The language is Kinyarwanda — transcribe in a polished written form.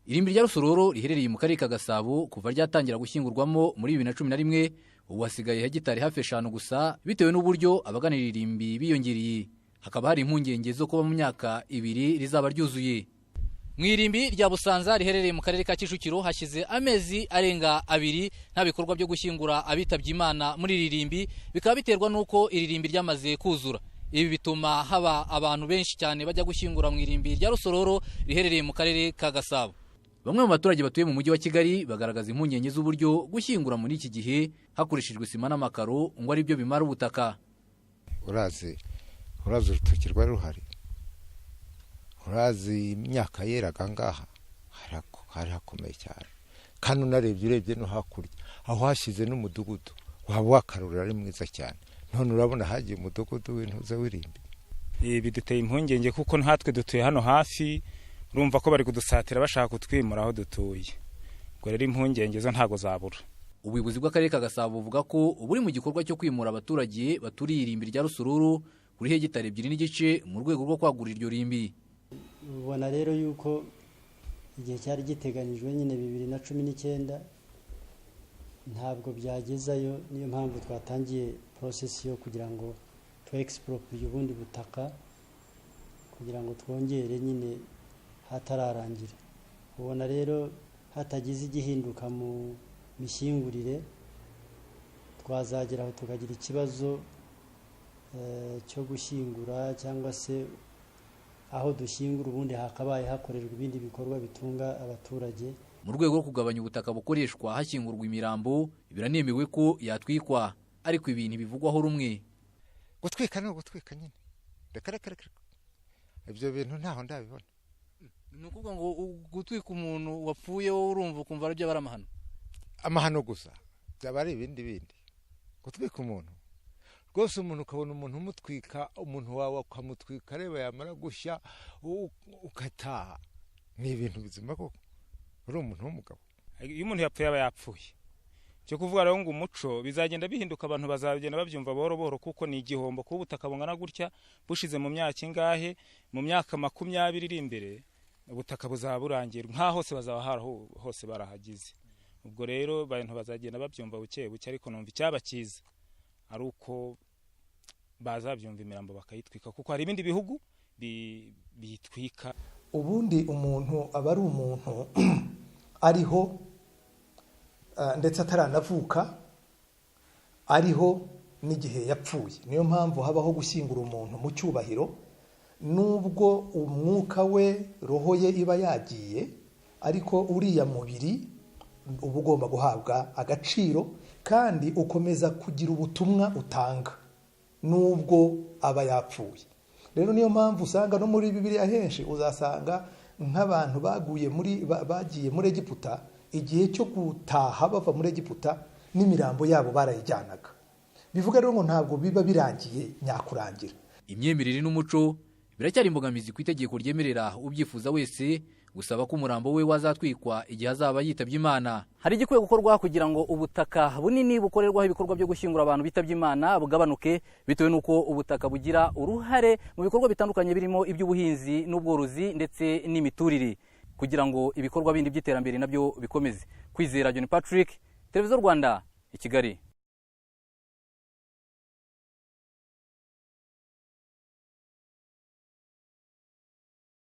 Irimbi rya Rusororo riherereye mu karere ka Gasabo, kuva ryatangira gushyingurwamo muri 2011, ubu hasigaye hegitari hafi 5 gusa, bitewe n'uburyo abagana iri rimbi biyongereye. Hakaba hari impungenge zo kuba mu myaka 2 rizaba ryuzuye. Mu irimbi rya Busanza riherereye mu karere ka Kicukiro hashize amezi arenga 2 nta bikorwa byo gushyingura abitabye Imana muri iri rimbi, bikaba biterwa n'uko iri rimbi ryamaze kuzura. Ibi bituma haba abantu benshi cyane bajya gushyingura mu irimbi rya Rusororo riherereye mu karere ka Gasabo. Bamwe mu baturage batuye mu mujyi wa Kigali bagaragaza impungenge z'uburyo gushyingura muri iki gihe hakoreshejwe sima n'amakaro ngo ari byo bimara ubutaka. Urazi urutoki rwari ruhari, urazi imyaka yeraga ngaha hari hakomeye cyane, kandi unarebye urebye no hakurya aho hashyize n'umudugudu waba wakarura ari mwiza cyane. None urabona hagiye umudugudu w'intuza w'irimbi. Biduteye impungenge kuko natwe dutuye hano hafi, urumva ko bari kudusatira bashaka kutwimura aho dutuye. Ubwo rero impungenge zo ntago zabura. Ubuyobozi bw'akarere ka Gasabo buvuga ko buri mu gikorwa cyo kwimura abaturage baturiye irimbi rya Rusororo kuri hegitari 2.5 mu rwego rwo kwagura iryo rimbi. Ubona rero yuko igihe cyari giteganyijwe nyine 2019 ntabwo byagezayo, niyo mpamvu twatangiye process yo kugira ngo tu expropriate ubundi butaka kugira ngo twongere nyine hatararangira. Ubona rero hatagize igihinduka mu mishyingurire, twazageraho tukagira ikibazo cyo gushyingura cyangwa se aho dushyingura ubundi hakabaye hakorerwa ibindi bikorwa bitunga abaturage. Mu rwego rwo kugabanya ubutaka bukoreshwa hashyingurwa imirambo, biranemewe ko yatwikwa, ariko ibintu bivugwaho rumwe. Gutwika ni ugutwika nyine, reka reka reka, ibyo bintu ntaho ndabibona. Ni ukuvuga ngo gutwika umuntu wapfuye wowe urumva ukumva aribyo ari amahano? Amahano gusa byaba ari ibindi bindi. Gutwika umuntu rwose, umuntu ukabona umuntu umutwika, umuntu wawe ukamutwika areba yamara gushya ugataha, ni ibintu bizima koko? Uri umuntu w'umugabo. Iyo umuntu yapfuye aba yapfuye. Cyo kuvuga rero ngo umuco bizagenda bihinduka, abantu bazagenda babyumva buhoro buhoro, kuko ni igihombo kuba ubutaka bungana gutya bushize mu myaka ingahe, mu myaka 20 iri imbere ubutaka buzaba burangira, nka hose bazaba hose barahagize. Ubwo rero abantu bazagenda babyumva buke buke, ariko numva icyaba cyiza ari uko bazabyumva imirambo bakayitwika, kuko hari ibindi bihugu biyitwika. Ubundi umuntu aba ari umuntu ariho ndetse ataranavuka, ariho n'igihe yapfuye. Niyo mpamvu habaho gushyingura umuntu mu cyubahiro, nubwo umwuka we, roho ye iba yagiye, ariko uriya mubiri uba ugomba guhabwa agaciro kandi ukomeza kugira ubutumwa utanga nubwo aba yapfuye. Rero niyo mpamvu usanga no muri Bibiliya henshi uzasanga nk'abantu baguye muri bagiye muri Egiputa, igihe cyo gutaha bava muri Egiputa n'imirambo yabo barayijyanaga. Bivuga rero ngo ntabwo biba birangiye nyakurangira. Imyemerere n'umuco biracyari imbogamizi ku itegeko ryemerera ubyifuza wese gusaba ko umurambo we wazatwikwa igihe azaba yitabye Imana. Hari igikwiye gukorwa kugira ngo ubutaka bunini bukorerwaho ibikorwa byo gushyingura abantu bitabye Imana bugabanuke, bitewe n'uko ubutaka bugira uruhare mu bikorwa bitandukanye birimo iby'ubuhinzi n'ubworozi ndetse n'imiturire, kugira ngo ibikorwa bindi by'iterambere nabyo bikomeze. Kwizera John Patrick, Televiziyo Rwanda, i Kigali.